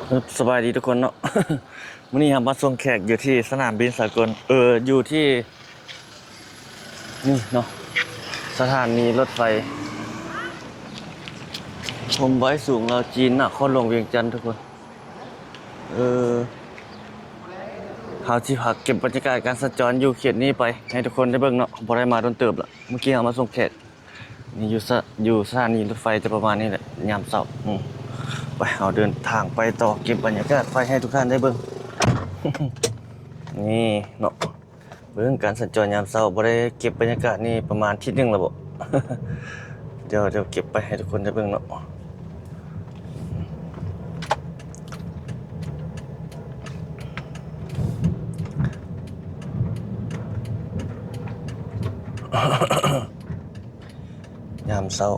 ເອີ ສະບາຍດີທຸກຄົນເນາະ ມື້ນີ້ເຮົາມາສົ່ງແຂກຢູ່ທີ່ສະໜາມບິນສາກົນ ເອີ ຢູ່ທີ່ນີ້ເນາະ ສະຖານີລົດໄຟພົມໄວສູງລາວຈີນ ນະຄອນຫຼວງວຽງຈັນທຸກຄົນ. ເອີ ເຮົາຊິພາເກັບບັນຍາກາດການສັນຈອນຢູ່ເຂດນີ້ໄປໃຫ້ທຸກຄົນໄດ້ເບິ່ງເນາະ ບໍ່ໄດ້ມາດົນເຕີບລະ ເມື່ອກີ້ເຮົາມາສົ່ງແຂກ ນີ້ຢູ່ສະ ຢູ່ສະຖານີລົດໄຟຈະປະມານນີ້ແຫຼະ ຍາມເຊົ້າ. ອືມ ໄປ ເຮົາເດີນທາງໄປຕໍ່ ເກັບບັນຍາກາດໄປໃຫ້ທຸກທ່ານໄດ້ເບິ່ງ. ນີ້ເນາະ ເບິ່ງການສັນຈອນຍາມເຊົ້າ ບໍ່ໄດ້ເກັບບັນຍາກາດນີ້ປະມານທິດໜຶ່ງແລ້ວບໍ? ດຽວ ດຽວເກັບໄປໃຫ້ທຸກຄົນໄດ້ເບິ່ງເນາະ. ຍາມເຊົ້າ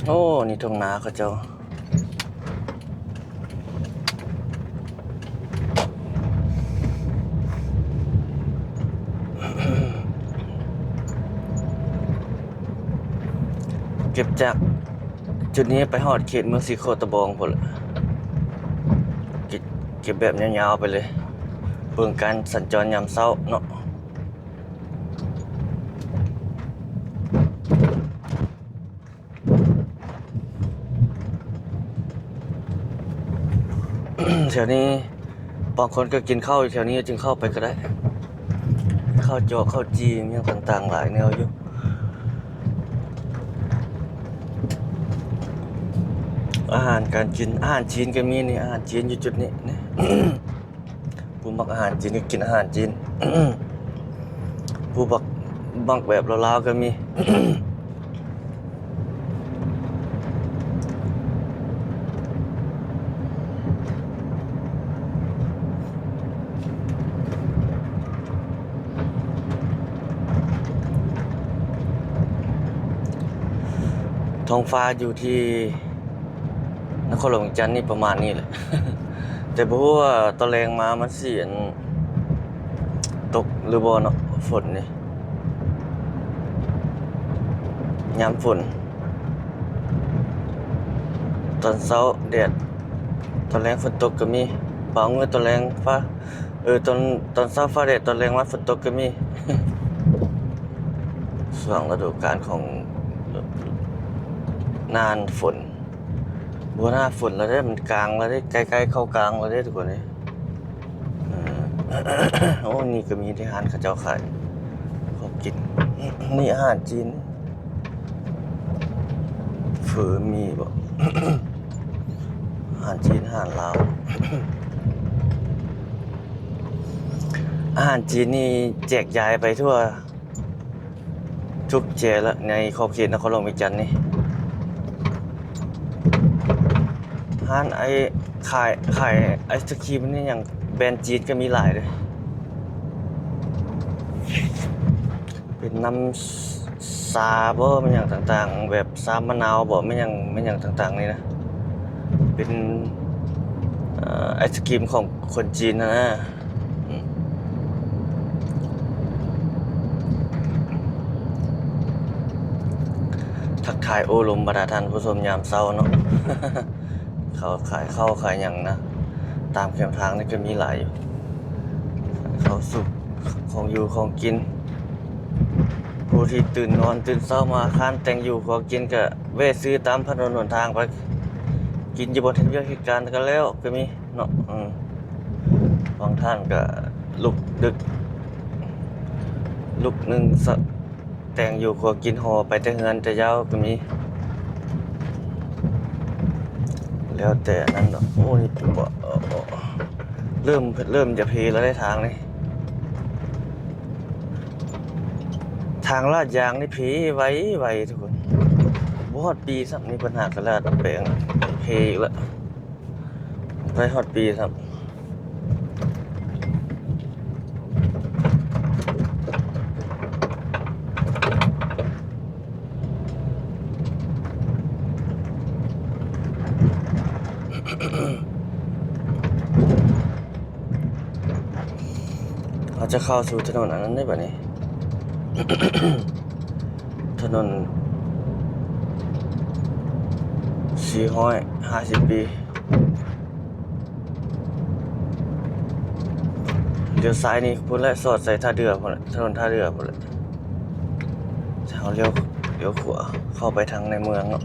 ໂອ້ ນີ້ທົ່ງນາເຂົາເຈົ້າ ເກັບຈາກຈຸດນີ້ໄປຮອດເຂດເມືອງສີໂຄດຕະບອງພຸ້ນລະ ເກັບ ເກັບແບບຍາວໆໄປເລີຍ ເບິ່ງການສັນຈອນຍາມເຊົ້າເນາະ. ແຖວນີ້ບາງຄົນກໍກິນເຂົ້າຢູ່ແຖວນີ້ ຈຶ່ງເຂົ້າໄປກໍໄດ້ ເຂົ້າຈອກ ເຂົ້າຈີ່ ຫຍັງຕ່າງໆຫຼາຍແນວຢູ່ ອາຫານການກິນ ອາຫານຈີນກໍມີນີ້ ອາຫານຈີນຢູ່ຈຸດນີ້ນີ້. ຜູ້ມັກອາຫານຈີນກໍກິນອາຫານຈີນ ຜູ້ມັກ ມັກແບບລາວໆກໍມີ. ທ້ອງຟ້າຢູ່ທີ່ນະຄອນຫຼວງວຽງຈັນນີ້ປະມານນີ້ແຫຼະ ແຕ່ບໍ່ຮູ້ວ່າຕອນແລງມາມັນຊິ ອັນ ຕົກຫຼືບໍ່ເນາະ ຝົນນີ້ ຍາມຝົນ ຕອນເຊົ້າແດດ ຕອນແລງຝົນຕົກກໍມີ ບາງມື້ຕອນແລງຟ້າ ເອີ ຕອນ ຕອນເຊົ້າຟ້າແດດ ຕອນແລງມາຝົນຕົກກໍມີ ຊ່ວງລະດູການຂອງໜ້າຝົນ ບໍ່ໜ້າຝົນແລ້ວເດ້ ມັນກາງແລ້ວເດ້ ໃກ້ໆເຂົ້າກາງແລ້ວເດ້ທຸກຄົນເອີຍ. ເອີ ໂອ້ ນີ້ກໍມີເດ້ ຮ້ານເຂົາເຈົ້າຂາຍຂອງກິນ ນີ້ອາຫານຈີນ ເຝີມີບໍ? ອາຫານຈີນ ອາຫານລາວ ອາຫານຈີນນີ້ແຈກຢາຍໄປທົ່ວ ທຸກແຈລະໃນຂອບເຂດນະຄອນຫຼວງວຽງຈັນນີ້ ຮ້ານໄອ ຂາຍ ຂາຍໄອສະຄຣີມນີ້ຫຍັງ ແບຣນຈີນກໍມີຫຼາຍເດ້ ເປັນນ້ຳຊາບໍ ແມ່ນຫຍັງຕ່າງໆ ແບບຊາມະນາວບໍ ແມ່ນຫຍັງ ແມ່ນຫຍັງຕ່າງໆນີ້ນະ ເປັນ ເອີ ໄອສະຄຣີມຂອງຄົນຈີນຫັ້ນນະ. ອືມ ທັກທາຍໂອ້ລົມບັນດາທ່ານຜູ້ຊົມຍາມເຊົ້າເນາະ ເຂົາຂາຍເຂົ້າຂາຍຫຍັງນະ ຕາມແຄມທາງນີ້ກໍມີຫຼາຍຢູ່ ເຂົ້າສຸກ ຂອງຢູ່ຂອງກິນ ຜູ້ທີ່ຕື່ນນອນຕື່ນເຊົ້າມາຄ້ານແຕ່ງຢູ່ຂອງກິນກໍແວ່ຊື້ຕາມຖະໜົນຫົນທາງໄປ ກິນຢູ່ບ່ອນເຮັດວຽກເຮັດການກໍແລ້ວກໍມີ ເນາະ ເອີ ບາງທ່ານກະລຸກດຶກ ລຸກໜຶ່ງສະ ແຕ່ງຢູ່ຄົວກິນຫໍ່ໄປແຕ່ເຮືອນແຕ່ເຊົ້າກໍມີ ແລ້ວແຕ່ອັນນັ້ນດອກ. ໂອ້ ນີ້ ເລີ່ມ ເລີ່ມຈະເພແລ້ວເດ້ທາງນີ້ ທາງລາດຢາງນີ້ເພໄວໆ ທຸກຄົນ ບໍ່ຮອດປີຊ້ຳນີ້ເພິ່ນຫາກະລາດແປງ ເພອີກແລ້ວ. ໃກ້ຮອດປີແລ້ວ. ເ ເຮົາຈະເຂົ້າສູ່ຖະໜົນອັນນັ້ນເດ້ບາດນີ້ ຖະໜົນສີ່ຮ້ອຍຫ້າສິບປີ. ລ້ຽວຊ້າຍນີ້ພຸ້ນແຫຼະ ສອດໃສ່ທ່າເຮືອພຸ້ນແຫຼະ ຖະໜົນທ່າເຮືອພຸ້ນແຫຼະ. ເຮົາລ້ຽວ ລ້ຽວຂວາເຂົ້າໄປທາງໃນເມືອງເນາະ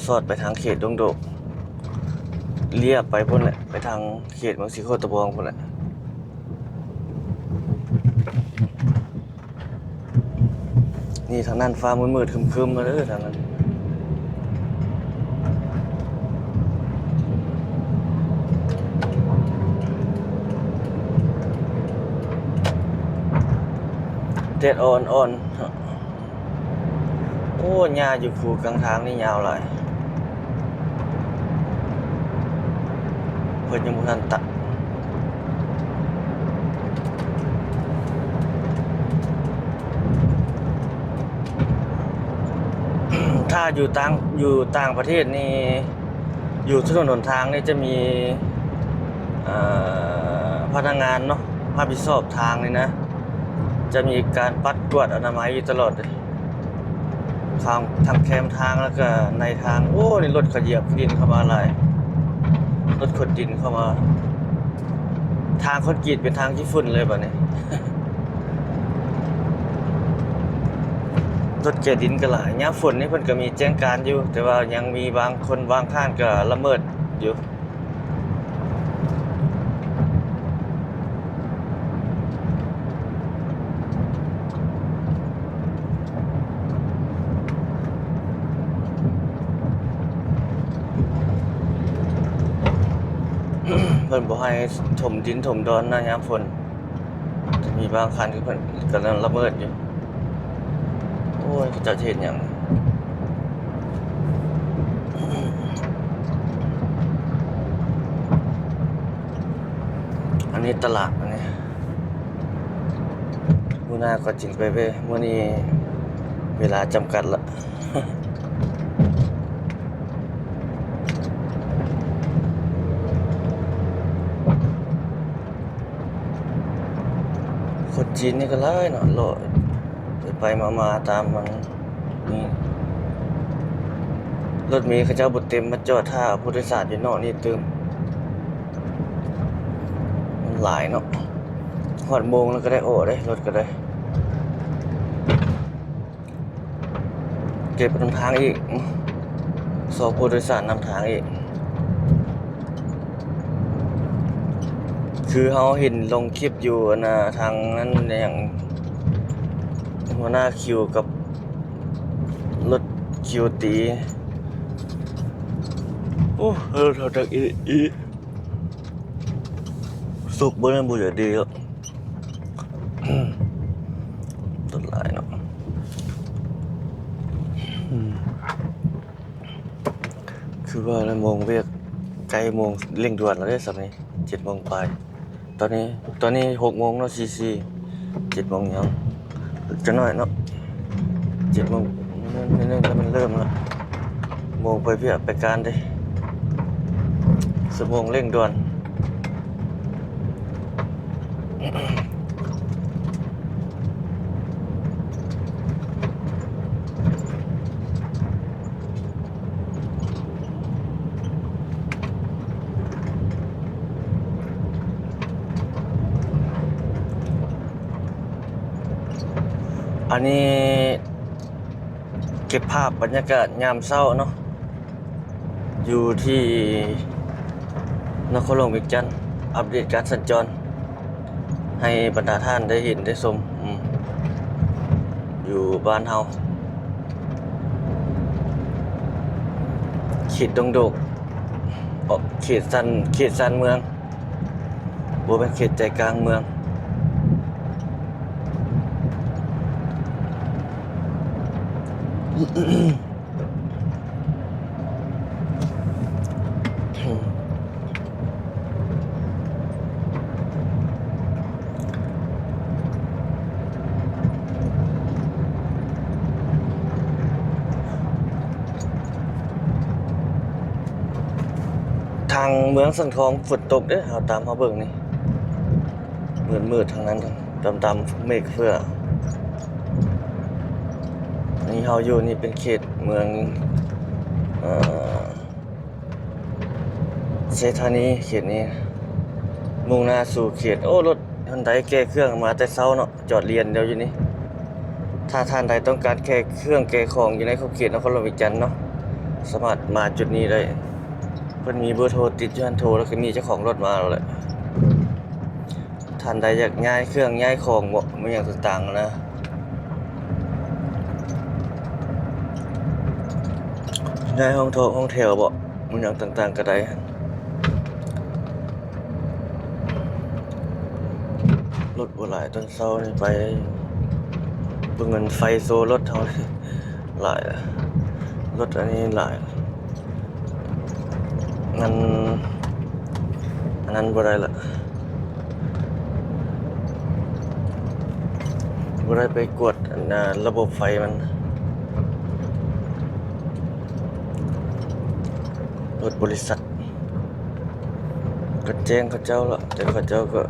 ສອດໄປທາງເຂດດົງໂດກ ລຽບໄປພຸ້ນແຫຼະ ໄປທາງເຂດເມືອງສີໂຄດຕະບອງພຸ້ນແຫຼະ. ນີ້ທາງນັ້ນຟ້າມືດໆ ຄຶ້ມໆ ມາເດີທາງນັ້ນ ແດດອ່ອນໆ. ໂອ້ ຫຍ້າຢູ່ຄູ່ກາງທາງນີ້ຍາວຫຼາຍ ເພິ່ນຍັງບໍ່ທັນຕັດ. ຖ້າຢູ່ຕ່າງ ຢູ່ຕ່າງປະເທດນີ້ ຢູ່ຖະໜົນຫົນທາງນີ້ຈະມີ ເອີ ພະນັກງານເນາະ ຮັບຜິດຊອບທາງນີ້ນະ ຈະມີການປັດກວາດອະນາໄມຢູ່ຕະຫຼອດເດ ທາງ ທັງແຄມທາງ ແລ້ວກະໃນທາງ. ໂອ້ ນີ້ລົດເຂົາຢຽບຂີ້ດິນເຂົ້າມາຫຼາຍ ລົດຂຸດດິນເຂົ້າມາ ທາງຄອນກຣີດເປັນທາງຂີ້ຝຸ່ນເລີຍບາດນີ້. ລົດເຈດິນກໍຫຼາຍ ຍາມຝົນນີ້ເພິ່ນກໍມີແຈ້ງການຢູ່ ແຕ່ວ່າຍັງມີບາງຄົນບາງທ່ານກໍລະເມີດຢູ່. ເພິ່ນບໍ່ໃຫ້ຖົມດິນຖົມດອນນະ ຍາມຝົນ ຈະມີບາງຄັນທີ່ເພິ່ນກຳລັງລະເມີດຢູ່. ໂອ້ຍ ເຂົາເຈົ້າຊິເຮັດຫຍັງ? ອັນນີ້ຕະຫຼາດ ອັນນີ້ ມື້ໜ້າກໍຈຶ່ງໄປແວ່ ມື້ນີ້ເວລາຈຳກັດລະ. ຄົນຈີນນີ້ກໍຫຼາຍເນາະ ເລາະໄປໆມາໆຕາມມັນນີ້ ລົດເມເຂົາເຈົ້າບໍ່ເຕັມ ມາຈອດຖ້າເອົາຜູ້ໂດຍສານຢູ່ນອກນີ້ຕື່ມ. ມັນຫຼາຍເນາະ ຮອດໂມງແລ້ວກໍໄດ້ອອກເດ້ ລົດກໍໄດ້ ເກັບນຳທາງອີກ ຊອກຜູ້ໂດຍສານນຳທາງອີກ. ຄືເຮົາເຫັນລົງຄລິບຢູ່ ອັນນ່າ ທາງນັ້ນ ຫຍັງ ຫົວໜ້າຄິວກັບລົດຄິວຕີ ໂອ້ ລົດເຮົາດັກອີ່ ອີ່ ສຸກບໍ່ ບໍ່ຢາກດີແລ້ວ. ຕົ້ນຫຼາຍເນາະ ອືມ ຄືວ່າລະ ໂມງວຽກໃກ້ໂມງເລັ່ງດ່ວນແລ້ວເດ້ ສ່ຳນີ້ ເຈັດໂມງປາຍ. ຕອນນີ້ ຕອນນີ້ຫົກໂມງເນາະ ສີ່ສີ່ ເຈັດໂມງຍັງ ຈັກໜ້ອຍເນາະ ເຈັດໂມງໜຶ່ງ ໜຶ່ງ ແລ້ວມັນເລີ່ມລະ ໂມງໄປວຽກໄປການເດ້ ຊົ່ວໂມງເລັ່ງດ່ວນ. ອັນນີ້ເກັບພາບບັນຍາກາດຍາມເຊົ້າເນາະ ຢູ່ທີ່ນະຄອນຫຼວງວຽງຈັນ ອັບເດດການສັນຈອນ ໃຫ້ບັນດາທ່ານໄດ້ເຫັນໄດ້ຊົມ ອືມ ຢູ່ບ້ານເຮົາ ເຂດດົງໂດກ ອອກເຂດຊານ ເຂດຊານເມືອງ ບໍ່ແມ່ນເຂດໃຈກາງເມືອງ. ໄ ທາງເມືອງສັງທອງຝົນຕົກເດ້ ເຮົາຕາມມາເບິ່ງນີ້ ມືດໆ ທາງນັ້ນດຳໆ ເມກເຟືອ. ອັນນີ້ເຮົາຢູ່ນີ້ເປັນເຂດເມືອງ ເອີ ໄຊທານີ ເຂດນີ້ ມຸ່ງໜ້າສູ່ເຂດ ໂອ້ ລົດ ທ່ານໃດແກ່ເຄື່ອງມາແຕ່ເຊົ້າເນາະ ຈອດລຽນດຽວຢູ່ນີ້. ຖ້າທ່ານໃດຕ້ອງການແກ່ເຄື່ອງແກ່ຂອງຢູ່ໃນຂອບເຂດນະຄອນຫຼວງວຽງຈັນເນາະ ສາມາດມາຈຸດນີ້ໄດ້ ເພິ່ນມີເບີໂທຕິດຢູ່ຫັ້ນ ໂທແລ້ວກໍມີເຈົ້າຂອງລົດມາແລ້ວແຫຼະ. ທ່ານໃດຢາກຍ້າຍເຄື່ອງຍ້າຍຂອງເບາະ ມີຫຍັງຕ່າງໆນະ ຍ້າຍຫ້ອງຖອກຫ້ອງແຖວເບາະ ມີຫຍັງຕ່າງໆກໍໄດ້. ລົດບໍ່ຫຼາຍ ຕອນເຊົ້ານີ້ໄປເບິ່ງເງິນໄຟໂຊລົດເຮົາ ຫຼາຍ ລົດອັນນີ້ຫຼາຍ ມັນ ອັນນັ້ນບໍ່ໄດ້ລະ ບໍ່ໄດ້ໄປກວດອັນ ອ່າ ລະບົບໄຟມັນ ລົດບໍລິສັດ ກໍແຈ້ງເຂົາເຈົ້າລະ ແຕ່ເຂົາເຈົ້າກໍ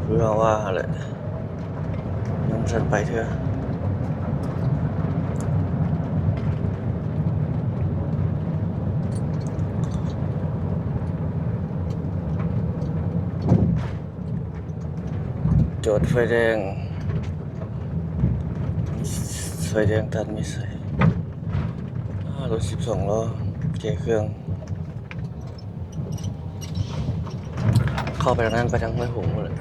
ຄືເຮົາວ່າຫັ້ນແຫຼະ ຍັງບໍ່ທັນໄປເທື່ອ. ຈອດໄຟແດງ ໄຟແດງຕັດມີໄຊ ອ່າ ລົດສິບສອງລໍ້ແກ່ເຄື່ອງ ເຂົ້າໄປທາງນັ້ນ ໄປທາງຫ້ວຍຫົງພຸ້ນແຫຼະ.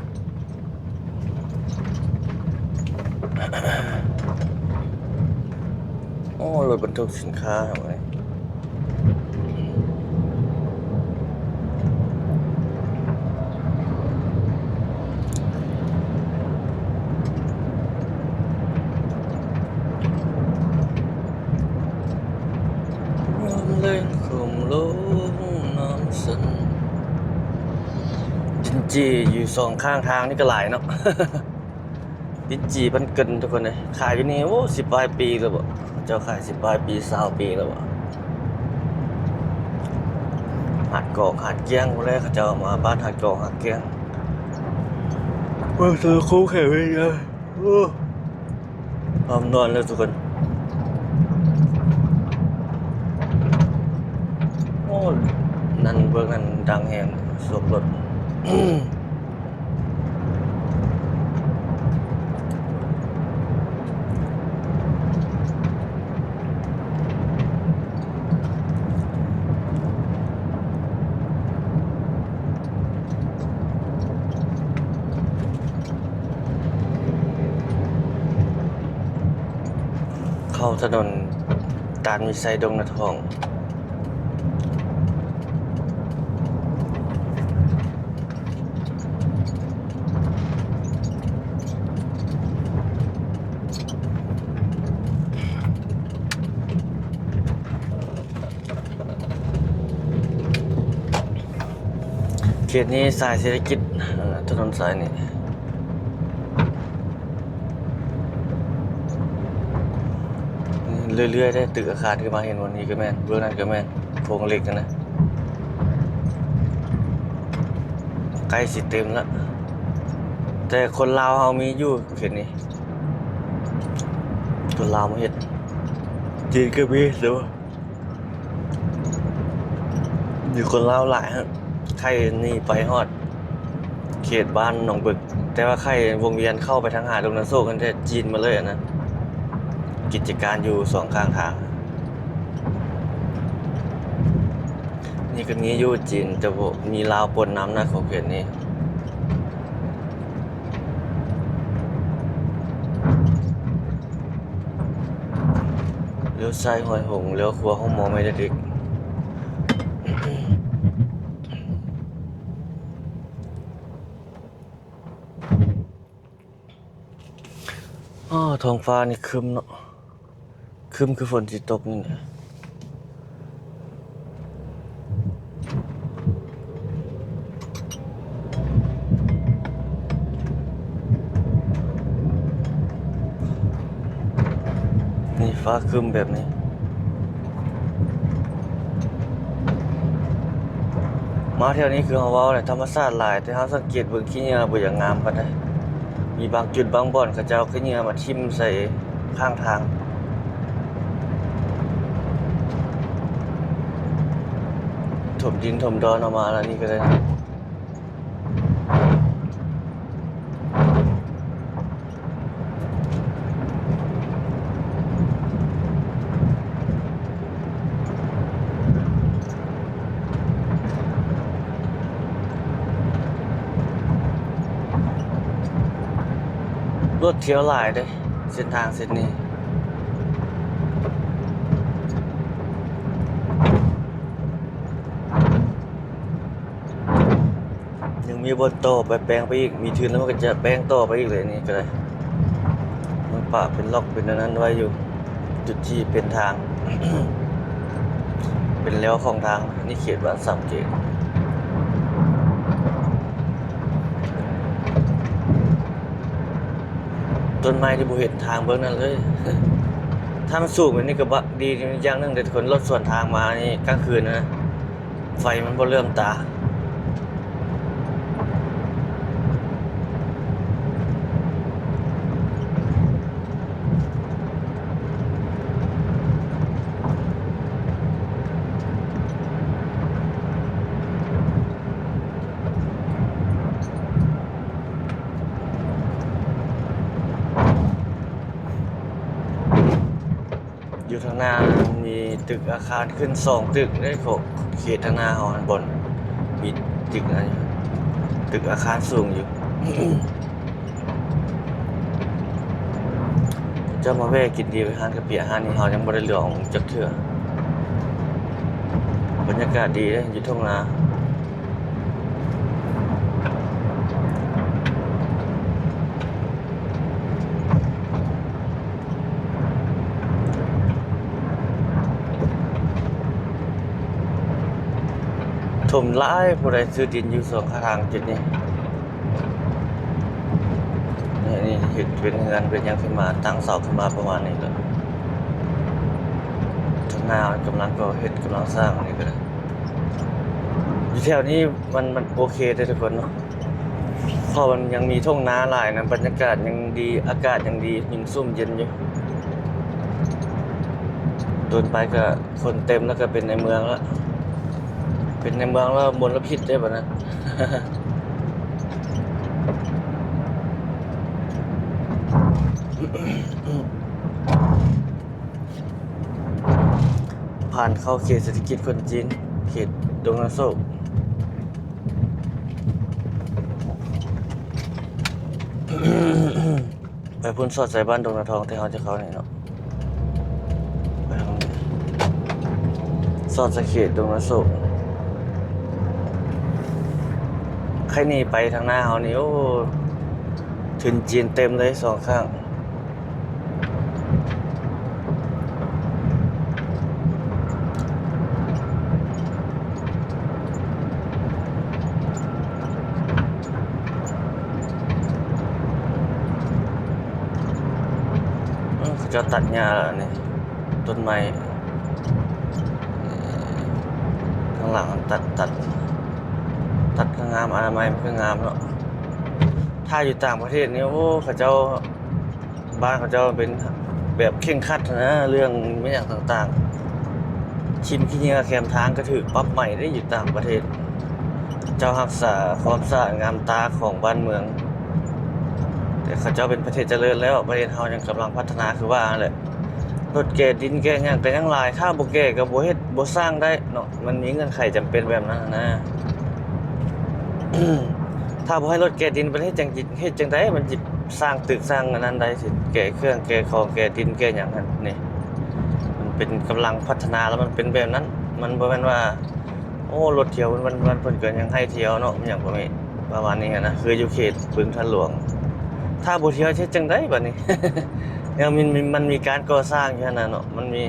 ໂອ້ ລົດບັນທຸກສິນຄ້າເຮົາເອີຍ ນ້ຳແລງໂຂງລົງນ້ຳຊັນ ຈີນຈີຢູ່ສອງຂ້າງທາງນີ້ກໍຫຼາຍເນາະ. ລິນຈີ້ພັນເກີນ ທຸກຄົນເອີຍ ຂາຍຢູ່ນີ້ ໂອ້ ສິບປາຍປີແລ້ວບໍ ເຂົາເຈົ້າຂາຍສິບປາຍປີ ຊາວປີແລ້ວບໍ ຫາດກອກຫາດກ້ຽງພຸ້ນແຫຼະ ເຂົາເຈົ້າມາບ້ານຫາດກອກຫາດກ້ຽງ ເບິ່ງເສື້ອໂຄງແຂນເວຍາ ໂອ້ ພ້ອມນອນແລ້ວທຸກຄົນ ໂອ້ ນັ້ນເບິ່ງອັນດັງແຮງ ສວມລົດ. ເຂົ້າຖະໜົນຕານວິໄຊ ດົງນາທອງ. ເຂດນີ້ສາຍເສດຖະກິດ ເອີ ຖະໜົນສາຍນີ້ ເລື້ອຍໆ ເດ້ ຕຶກອາຄານຂຶ້ນມາ ເຫັນບ່ອນນີ້ກໍແມ່ນ ເບື້ອງນັ້ນກໍແມ່ນ ໂຄງເຫຼັກຫັ້ນນະ ໃກ້ຊິເຕັມລະ ແຕ່ຄົນລາວເຮົາມີຢູ່ເຂດນີ້ ຄົນລາວມາເຮັດ ຈີນກໍມີ ແຕ່ວ່າ ມີຄົນລາວຫຼາຍຮະ ໄຄໜີໄປຮອດເຂດບ້ານໜອງບຶກ ແຕ່ວ່າໄຄວົງວຽນເຂົ້າໄປທາງຫາດົງນາໂຊກ ຫັ້ນແທ້ຈີນໝົດເລີຍຫັ້ນນະ ກິດຈະການຢູ່ສອງຂ້າງທາງ. ນີ້ກໍມີຢູ່ຈີນ ແຕ່ບໍ່ມີລາວປົນນຳນະ ຂອງເຂດນີ້. ລ້ຽວຊ້າຍຫ້ວຍຫົງ ລ້ຽວຂວາຫ້ອງໝໍແມ່ເດັກ. ອໍ ທ້ອງຟ້ານີ້ຄຶ້ມເນາະ ຄຶ້ມຄືຝົນຊິຕົກນີ້ແຫຼະ. ນີ້ຟ້າຄຶ້ມແບບນີ້. ມາແຖວນີ້ຄືເຮົາເວົ້າແຫຼະ ທຳມະຊາດຫຼາຍ ແຕ່ເຮົາສັງເກດເບິ່ງຂີ້ເຫຍື້ອບໍ່ຢາກງາມປານໃດ. ມີບາງຈຸດບາງບ່ອນເຂົາເຈົ້າເອົາຂີ້ເຫຍື້ອມາຖິ້ມໃສ່ຂ້າງທາງ ຖົມດິນຖົມດອນອອກມາແລ້ວນີ້ກໍໄດ້. ລົດທຽວຫຼາຍເດ້ ເສັ້ນທາງເສັ້ນນີ້. ຍັງມີບ່ອນຕໍ່ໄປແປງໄປອີກ ມີທຶນແລ້ວມັນກໍຈະແປງຕໍ່ໄປອີກເລີຍ ນີ້ກໍໄດ້. ມັນປະເປັນລັອກເປັນອັນນັ້ນໄວ້ຢູ່ ຈຸດທີ່ເປັນທາງ ເປັນແລວຂອງທາງ. ອັນນີ້ເຂດບ້ານສາມເກດ. ຕົ້ນໄມ້ທີ່ບໍ່ເຫັນທາງເບື້ອງນັ້ນເລີຍ. ຖ້າມັນສູງແບບນີ້ກໍບະ ດີຢ່າງໜຶ່ງເດ້ທຸກຄົນ ລົດສວນທາງມານີ້ກາງຄືນນະ ໄຟມັນບໍ່ເຫຼື້ອມຕາ. ຢູ່ທາງໜ້າມີຕຶກອາຄານຂຶ້ນສອງຕຶກເດ້ ຂອງເຂດທາງໜ້າເຮົາຫັ້ນ ບ່ອນມີຕຶກອັນ ຕຶກອາຄານສູງຢູ່. ເຈົ້າມາແວ່ກິນດີ ຮ້ານກາເຟຮ້ານນີ້ເຮົາຍັງບໍ່ໄດ້ເລືອກອອກຈັກເທື່ອ. ບັນຍາກາດດີເດ້ ຢູ່ທົ່ງນາ. ຖົມຫຼາຍ ຜູ້ໃດຊື້ດິນຢູ່ສອງຂ້າງທາງຈຸດນີ້. ນີ້ ນີ້ເຮັດເປັນເຮືອນເປັນຫຍັງຂຶ້ນມາ ຕັ້ງເສົາຂຶ້ນມາປະມານນີ້ແຫຼະ. ທາງໜ້າມັນກຳລັງກໍ່ເຮັດ ກຳລັງສ້າງນີ້ກໍໄດ້. ຢູ່ແຖວນີ້ມັນ ມັນໂອເຄເດ້ທຸກຄົນເນາະ ເພາະມັນຍັງມີທົ່ງນາຫຼາຍນະ ບັນຍາກາດຍັງດີ ອາກາດຍັງດີ ຍັງຊຸ່ມເຢັນຢູ່. ດົນໄປກໍຄົນເຕັມ ແລ້ວກໍເປັນໃນເມືອງລະ ເປັນໃນເມືອງລະມົນລະພິດເດ້ບັດນັ້ນ. ຜ່ານເຂົ້າເຂດເສດຖະກິດຄົນຈີນ ເຂດດົງນາໂຊກ. ໄປພຸ້ນສອດໃສ່ບ້ານດົງນາທອງ ທີ່ເຮົາຈະເຂົ້ານີ້ເນາະ ໄປທາງນີ້ ສອດໃສ່ເຂດດົງນາໂຊກ. ໃຄໜີໄປທາງໜ້າເຮົານີ້ ໂອ້ ທຶນຈີນເຕັມເລີຍສອງຂ້າງ. ເອີ ເຂົາເຈົ້າຕັດຫຍ້າແລ້ວນີ້ ຕົ້ນໄມ້ ເອີ ທາງຫຼັງຕັດ ຕັດ ຕັດກໍງາມ ອະນາໄມມັນກໍງາມເນາະ. ຖ້າຢູ່ຕ່າງປະເທດນີ້ ໂອ້ ເຂົາເຈົ້າ ບ້ານເຂົາເຈົ້າເປັນແບບເຄັ່ງຄັດນະ ເລື່ອງແມ່ນຫຍັງຕ່າງໆ. ຖິ້ມຂີ້ເຫຍື້ອແຄມທາງກໍຖືກປັບໃໝເດ້ ຢູ່ຕ່າງປະເທດ. ເຈົ້າຮັກສາຄວາມສະອາດງາມຕາຂອງບ້ານເມືອງ. ແຕ່ເຂົາເຈົ້າເປັນປະເທດຈະເລີນແລ້ວ, ປະເທດເຮົາຍັງກຳລັງພັດທະນາຄືວ່າຫັ້ນແຫຼະ. ລົດແກ່ດິນແກ່ຫຍັງກໍຍັງຫຼາຍ, ຖ້າບໍ່ແກ່ກໍບໍ່ເຮັດ ບໍ່ສ້າງໄດ້ເນາະ. ມັນມີເງື່ອນໄຂຈຳເປັນແບບນັ້ນນະ. ຖ້າບໍ່ໃຫ້ລົດແກ່ດິນ ມັນເຮັດຈັ່ງ ເຮັດຈັ່ງໃດມັນຊິສ້າງຕຶກສ້າງອັນນັ້ນໄດ້ ຊິແກ່ເຄື່ອງແກ່ຂອງແກ່ດິນແກ່ຫຍັງຫັ້ນນີ້. ມັນເປັນກຳລັງພັດທະນາແລ້ວມັນເປັນແບບນັ້ນ. ມັນບໍ່ແມ່ນວ່າ ໂອ້ ລົດທຽວວັນໆ ເພິ່ນກໍຍັງໃຫ້ທຽວເນາະ ຫຍັງປະມານ ປະມານນີ້ຫັ້ນນະ. ຄືຢູ່ເຂດບຶງທາດຫຼວງ ຖ້າບໍ່ທຽວເຮັດຈັ່ງໃດບາດນີ້? ຍັງມີ ມັນມີການກໍ່ສ້າງຢູ່ຫັ້ນນະເນາະ ມັນມີ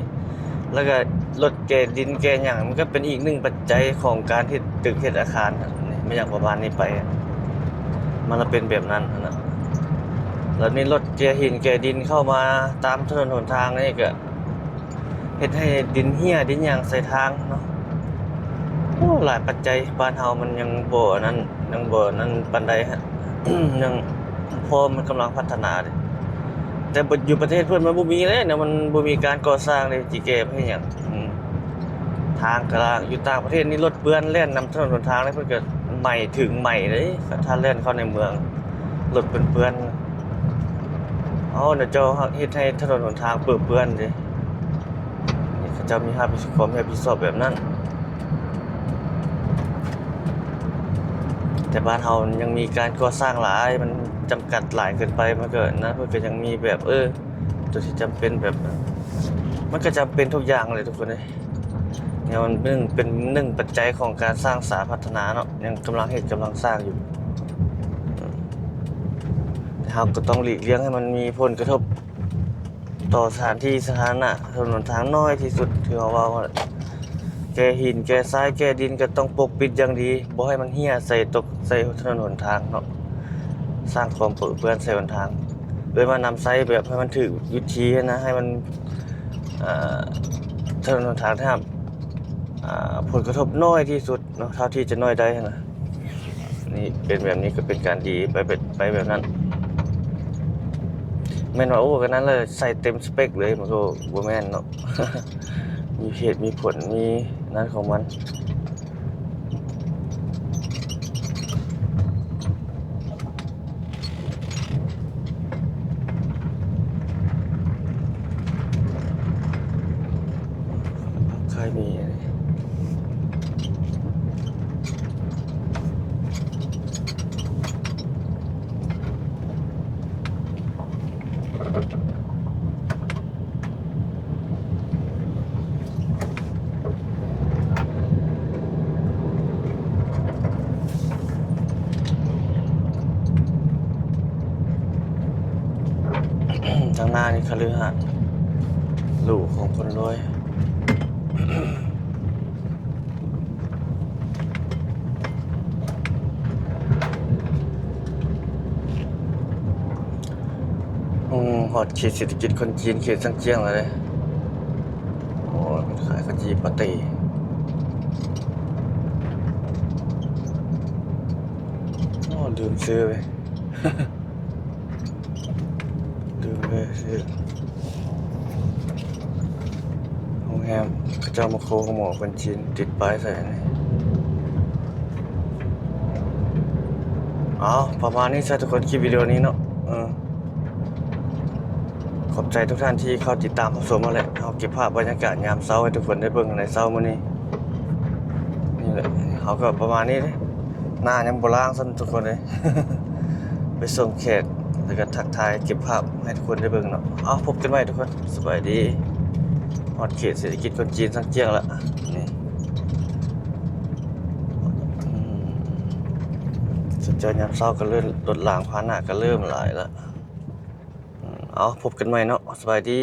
ແລ້ວກໍລົດແກ່ດິນແກ່ຫຍັງ ມັນກໍເປັນອີກໜຶ່ງປັດໄຈຂອງການເຮັດຕຶກເຮັດອາຄານຫັ້ນນີ້ ແມ່ນຫຍັງປະມານນີ້ໄປ ມັນລະເປັນແບບນັ້ນຫັ້ນນະ. ແລ້ວນີ້ລົດແກ່ຫີນແກ່ດິນເຂົ້າມາຕາມຖະໜົນຫົນທາງນີ້ກໍເຮັດໃຫ້ດິນເຫ້ຍດິນຫຍັງໃສ່ທາງເນາະ. ໂອ້ ຫຼາຍປັດໄຈ ບ້ານເຮົາມັນຍັງບໍ່ອັນນັ້ນ ຍັງບໍ່ອັນນັ້ນປານໃດຮະ ຍັງ ພໍມັນກຳລັງພັດທະນາເດ້ ແຕ່ຢູ່ປະເທດເພິ່ນມັນບໍ່ມີເດ້ນະ ມັນບໍ່ມີການກໍ່ສ້າງເດ້ ຊິແກ້ໄປເຮັດຫຍັງ ອືມ ທາງກະລາງ ຢູ່ຕ່າງປະເທດນີ້ລົດເປື້ອນແລ່ນນຳຖະໜົນຫົນທາງເດ້ ເພິ່ນກໍໄໝ້ ຖືກໄໝ້ເດ້ ຖ້າແລ່ນເຂົ້າໃນເມືອງ ລົດເປື້ອນໆ ເອົາ ເຂົາເຈົ້າເຮັດໃຫ້ຖະໜົນຫົນທາງເປິເປື້ອນເດ້ ເຂົາເຈົ້າມີຮັບຜິດ ຄວາມຮັບຜິດຊອບແບບນັ້ນ ແຕ່ບ້ານເຮົາມັນຍັງມີການກໍ່ສ້າງຫຼາຍ ມັນຈຳກັດຫຼາຍເກີນໄປ ມັນກໍນັ້ນ ເພິ່ນກໍຍັງມີແບບ ເອີ ຕົວທີ່ຈຳເປັນແບບ ມັນກໍຈຳເປັນທຸກຢ່າງແຫຼະທຸກຄົນເອີຍ ແນວມັນເປັນໜຶ່ງ ເປັນໜຶ່ງປັດໄຈຂອງການສ້າງສາພັດທະນາເນາະ ຍັງກຳລັງເຮັດ ກຳລັງສ້າງຢູ່ ແຕ່ເຮົາກໍຕ້ອງຫຼີກລ່ຽງໃຫ້ມັນມີຜົນກະທົບຕໍ່ສະຖານທີ່ສາທາລະນະ ຖະໜົນຫົນທາງໜ້ອຍທີ່ສຸດ ຄືເຮົາເວົ້າ ແກ່ຫີນ ແກ່ຊາຍ ແກ່ດິນ ກໍຕ້ອງປົກປິດຢ່າງດີ ບໍ່ໃຫ້ມັນເຮ່ຍໃສ່ຕົກໃສ່ຖະໜົນຫົນທາງເນາະ ສ້າງຄວາມເປິເປື້ອນໃສ່ຫົນທາງ ເອີ້ນວ່ານຳໃຊ້ແບບໃຫ້ມັນຖືກວິທີນະ ໃຫ້ມັນ ເອີ ຖະໜົນຫົນທາງໄດ້ຮັບ ອາ ຜົນກະທົບໜ້ອຍທີ່ສຸດເນາະ ເທົ່າທີ່ຈະໜ້ອຍໄດ້ຫັ້ນນະ ນີ້ເປັນແບບນີ້ກໍເປັນການດີໄປ ໄປແບບນັ້ນ ແມ່ນວ່າ ໂອ້ ກໍນັ້ນແຫຼະ ໃສ່ເຕັມສະເປັກເລີຍ ມັນກໍບໍ່ແມ່ນເນາະ ມີເຫດມີຜົນ ມີນັ້ນຂອງມັນ. ເຄີຍມີ ທາງໜ້ານີ້ຄະລືຫາດຫຼູຂອງຄົນລວຍ. ອືມ ຮອດເຂດເສດຖະກິດຄົນຈີນ ເຂດຊາງຈຽງແລ້ວເດ້. ໂອ້ຍ ເພິ່ນຂາຍເຂົ້າຈີ່ປາເຕ້. ໂອ້ ລືມຊື້ເວີຍ. ລືມເລີຍ ໂຮງແຮມເຂົາເຈົ້າມາໂຄໂຮໂມະຄົນຈີນ ຕິດປ້າຍໃສ່ນີ້. ເອົາ ປະມານນີ້ຊະທຸກຄົນ ຄລິບວິດີໂອນີ້ເນາະ. ເອີ ຂອບໃຈທຸກທ່ານທີ່ເຂົ້າຕິດຕາມຮັບຊົມມາແຫຼະ. ເຮົາເກັບພາບບັນຍາກາດຍາມເຊົ້າໃຫ້ທຸກຄົນໄດ້ເບິ່ງໃນເຊົ້າມື້ນີ້. ນີ້ແຫຼະ ເຮົາກໍປະມານນີ້ເດ້. ໜ້າຍັງບໍ່ລ້າງຊ້ຳທຸກຄົນເອີຍ. ໄປສົ່ງແຂກ ແລ້ວກໍທັກທາຍເກັບພາບໃຫ້ທຸກຄົນໄດ້ເບິ່ງເນາະ. ເອົາ ພົບກັນໃໝ່ທຸກຄົນ ສະບາຍດີ. ຮອດເຂດເສດຖະກິດຄົນຈີນຊາງຈຽງລະ ນີ້. ອືມ ສຸດຍອດ ຍາມເຊົ້າກໍເລີ່ມ ລົດລາງພາຫະນະກໍເລີ່ມຫຼາຍລະ. ເອົາ ພົບກັນໃໝ່ເນາະ ສະບາຍດີ.